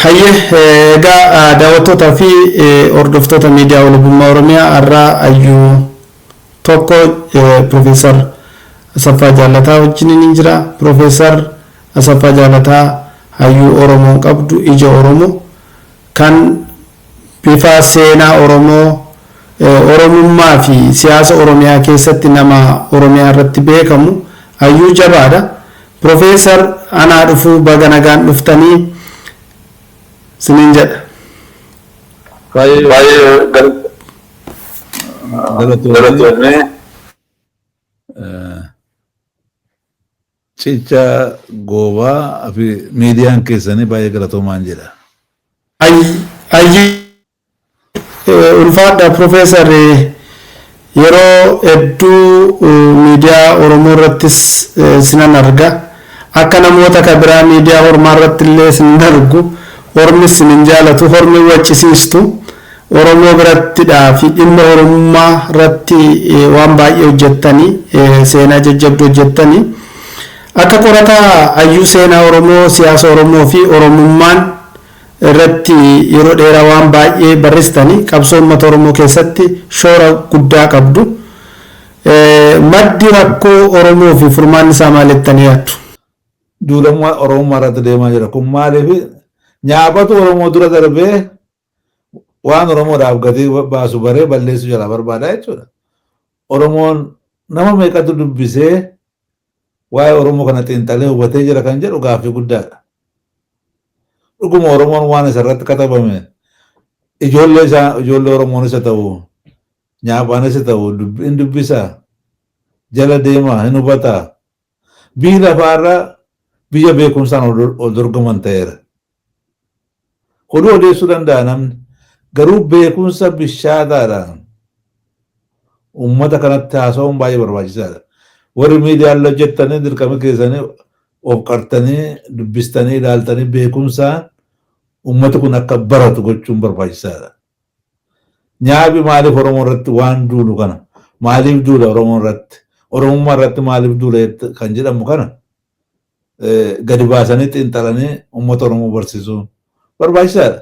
Hayyee, egaa daawwattootaa fi hordoftoota miidiyaa Walabummaa Oromiyaa, har'aa hayyuu tokko Piroofeesar Asaffaa Jaallataa wajjin ni jira. Piroofeesar Asaffaa Jaallataa hayyuu Oromoon qabdu, ija Oromoo kan bifa seenaa Oromoo, Oromummaa fi siyaasa Oromiyaa keessatti nama Oromiyaa irratti beekamu, hayyuu jabaadha. Piroofeesar, anaa dhufuu, baga nagaan dhuftanii siniin jedha. Baay'ee galatoomee cicha goobaa fi miidiyaan keessanii baay'ee galatoomaan jedha. Hayyee, ulfaadha Piroofeesar. Yeroo hedduu miidiyaa Oromoo irrattis sinan arga. Akka namoota kan biraa miidiyaa hormaa irratti illee sin argu. Hormis sin hin jaalatu, hormi waccisiistu. Oromoo birattidhaa fi dhimma Oromummaa irratti waan baay'ee hojjettanii, seenaa jajjabduu hojjettanii. Akka qorataa hayyuu seenaa Oromoo, siyaasa Oromoo fi Oromummaan irratti yeroo dheeraa waan baay'ee barreessitanii, qabsoo uummata Oromoo keessatti shoora guddaa qabdu. Maddi rakkoo Oromoo fi furmaanni isaa maal jettanii yaaddu? Duulammaa Oromummaa irratti deemaa jira. Kun maaliif nyaapatu Oromoo dura darbee waan Oromoodhaaf gatii baasu baree balleessuu jalaa barbaada jechuudha. Oromoon nama meeqatu dubbisee waa'ee Oromoo kana xiinxalee hubatee jira kan jedhu gaaffii guddaadha. Dhuguma Oromoon waan isa irratti katabame ijoollee isaa, ijoollee Oromoonis haa ta'u nyaaphaanis haa ta'u, hin dubbisaa, jala deemaa, hin hubataa? Biyyi lafaarra biyya beekumsaan ol dorgoman ta'eera. Oduu odeessuu danda'a namni. Garuu beekumsa bishaataadhaan uummata kanatti haasa'uun baay'ee barbaachisaadha. Warri miidiyaan hojjettanii dirqama keessanii of qartanii dubbistanii ilaaltanii beekumsaan uummati kun akka baratu gochuun barbaachisaadha. Nyaabi maaliif Oromoo irratti waan duulu kana, maaliif duula Oromoo irratti, Oromummaa irratti maaliif duula kan jedhamu kana gadi baasanii xiinxalanii uummata Oromoo barsiisuun barbaachisaadha.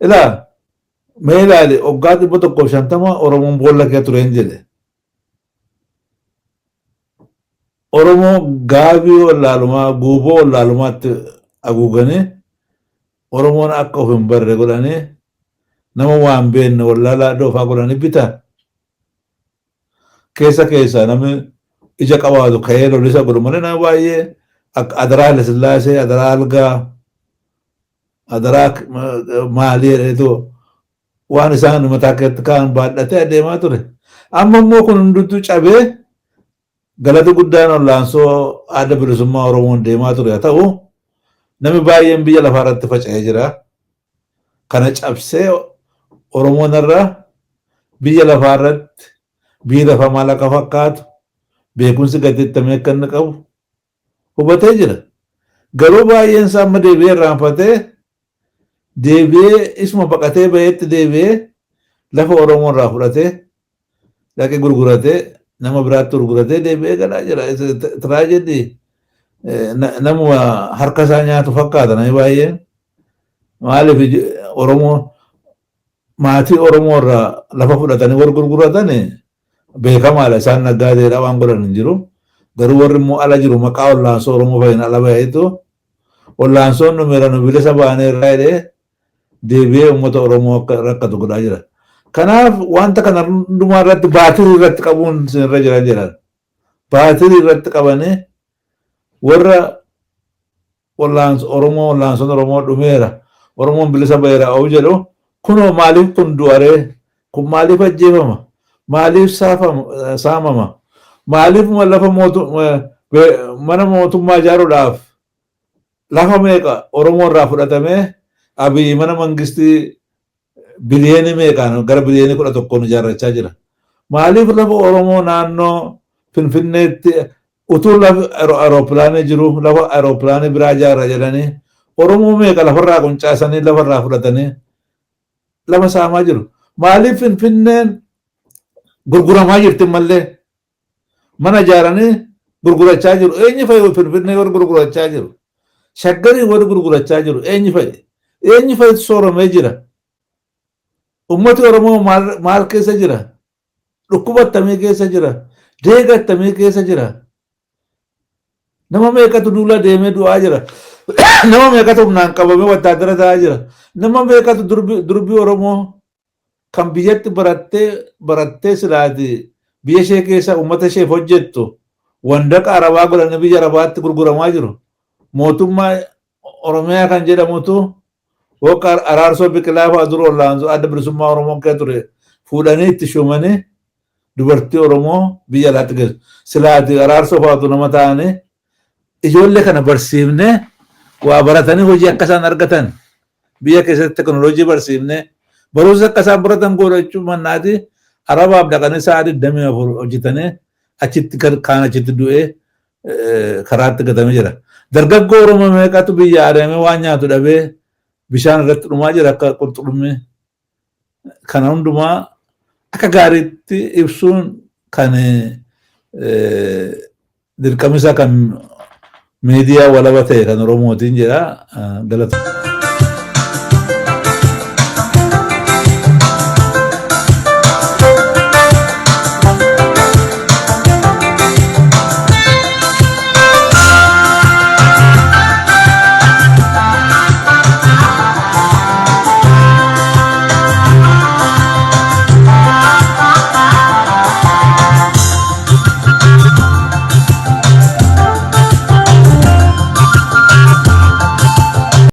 Ilaa, mee ilaali, waggaa 150 Oromoon boolla kee ture hin jedhe. Oromoo gaabii wallaalumaa, guuboo wallaalumaatti haguuganii, Oromoon akka of hin barre godhanii, nama waan beekne wallaalaa doofaa godhanii bitan. Keessa keessaa namni ija qabaatu ka'ee lolisa godhu malee, nama baay'ee akka adaraa Haile Sillaasee, adaraa algaa, adaraa maalii jedheetu waan isaan mataa keessatti ka'an baadhatee adeemaa ture. Amma immoo kun hunduttuu cabee, galata guddaan wallaansoo adda bilisummaa Oromoon deemaa ture haa ta'u, namni baay'een biyya lafaa irratti faca'ee jira. Kana cabsee Oromoon irra biyya lafaa irratti biyyi lafaa maal akka fakkaatu, beekumsi gateettamee akka inni qabu hubatee jira. Garuu baay'een isaa amma deebi'ee irraanfatee, deebi'ee isuma baqatee baheetti deebi'ee lafa Oromoo irraa fudhatee dhaqee gurguratee, nama biraatti gurguratee deebi'ee galaa jira. Tragedy namuma harka isaa nyaatu fakkaata namni baay'een. Maaliif Oromoo, maatii Oromoo irraa lafa fudhatanii warri gurguratan beekamaadha. Isaan naggaadeedha, waan godhan hin jiru. Garuu warri immoo ala jiru maqaa wallaansoo Oromoo fayyina ala baheetu wallaansoon dhumeera, nu bilisa baanee irraa jedhee deebi'ee uummata Oromoo akka rakkatu godhaa jira. Kanaaf wanta kana hundumaa irratti baatirii irratti qabuun isinirra jira jedhan. Baatirii irratti qabanii warra Oromoo, wallaansoon Oromoo dhumeera, Oromoon bilisa baheera o'u jedhu, kunoo maaliif kun du'aree, kun maaliif ajjeefama, maaliif saamama, maaliif lafa mana mootummaa ijaaruudhaaf lafa meeqa Oromoo irraa fudhatamee Abiyyi mana mangistii biliyoonii meeqaan, gara biliyoonii 11n ijaarrachaa jira? Maaliif lafa Oromoo naannoo Finfinneetti utuu lafa aeropilaanii jiru lafa aeropilaanii biraa ijaarra jedhanii Oromoo meeqa lafarraa quncaasanii, lafarraa fudhatanii lafa saamaa jiru? Maaliif Finfinneen gurguramaa jirti mallee mana ijaaranii gurgurachaa jiru? Eenyu fa'i Finfinnee warri gurgurachaa jiru? Shaggarii warri gurgurachaa jiru eenyu fa'i? Eenyu fa'itu sooromee jira? Uummati Oromoo maal keessa jira? Dhukkuba attamii keessa jira? Deega attamii keessa jira? Nama meeqatu duula deemee du'aa jira? Nama meeqatu humnaan qabamee wattaadara ta'aa jira? Nama meeqatu durbi Oromoo kan biyyatti barattee silaati biyya ishee keessa uummata isheef hojjettu wandaqa Arabaa godhanii biyya Arabaatti gurguramaa jiru? Mootummaa Oromiyaa kan jedhamutu Hooqa Araarsoo Biqilaa fa'aa dura ol'aansoo Adda Bilisummaa Oromoo keessa ture fuudhanii itti shuumanii dubartii Oromoo biyya alaatti geessu. Silaati Araarsoo fa'aatu nama ta'anii ijoollee kana barsiifnee waa baratanii hojii akka isaan argatan, biyya keessatti teknooloojii barsiifnee barumsa akka isaan baratan godhachuu mannaati, Arabaaf dhaqanii sa'a 24 hojjetanii achitti kaan achitti du'ee karaatti gatamee jira. Dargaggoo Oromoo meeqatu biyya adeemee waan nyaatu dhabee bishaan irratti dhumaa jira akka qurxummii? Kana hundumaa akka gaariitti ibsuun kan dirqamisa kan miidiyaa walaba ta'e kan Oromootiin jedha. Galata.